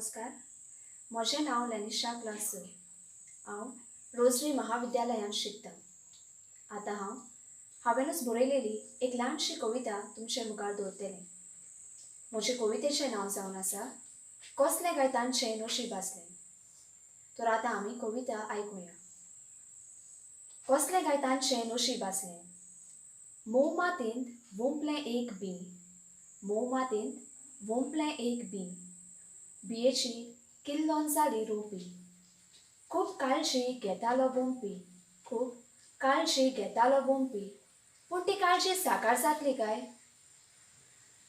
नमस्कार. म्हजें नांव लेनिशा क्लासर. हांव रोजरी महाविद्यालयांत शिकतां. आतां हांव हांवेंनूच बरयलेली एक ल्हानशी कविता तुमचे मुखार दवरतलें. म्हजे कवितेचें नांव जावन आसा कसलें काय तांचें नशीब आसलें. तर आतां आमी कविता आयकुया. कसलें काय तांचें नशीब आसलें. मोव मातयेंत वोंपलें एक बीं, मोव मातयेंत वोंपलें एक बीं, बियेची किल्लोन जाली रोंपी. खूब काळजी घेतालो वोंपी, खूब काळजी घेतालो वोंपी, पूण ती काळजी साकार जातली काय?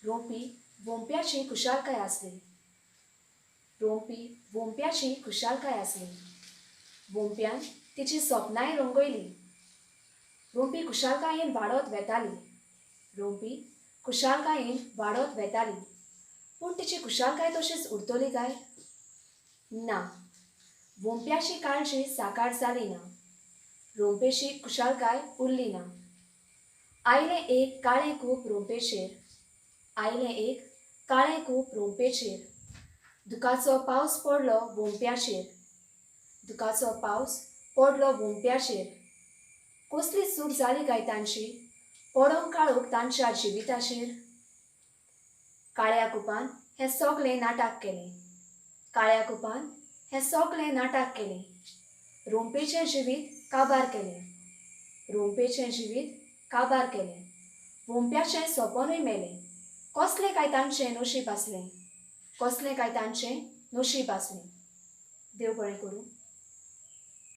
रोंपी वोंप्याची खुशालकाय आसली, रोंपी वोंप्याची खुशालकाय आसली. वोंप्यान तिची सपनांय रंगयली. रोंपी खुशालकायेन वाडत वेताली, रोंपी खुशालकायेन वाडत वेताली, पूण तिची खुशालकाय तशीच उरतली काय? ना. वोंप्याची काळजी साकार जाली ना. रोंपेची खुशालकाय उरली ना. आयलें एक काळें कूप रोंपेचेर, आयलें एक काळें कूप रोंपेचेर, दुकाचो पावस पडलो वोंप्याचेर, दुकाचो पावस पडलो वोंप्याचेर. कसली चूक जाली काय तांची, पडोंक काळोख तांच्या जिविताचेर? काळ्या कुपान हें सगलें नाटक केलें, काळ्या कुपान हें सगलें नाटक केलें, रोंपेचें जिवीत काबार केलें, रोंपेचें जिवीत काबार केलें, वोंप्याचें सपनूय मेलें. कसलें काय तांचें नशीब आसलें, कसलें काय तांचें नशीब आसलें. देव बरें करूं.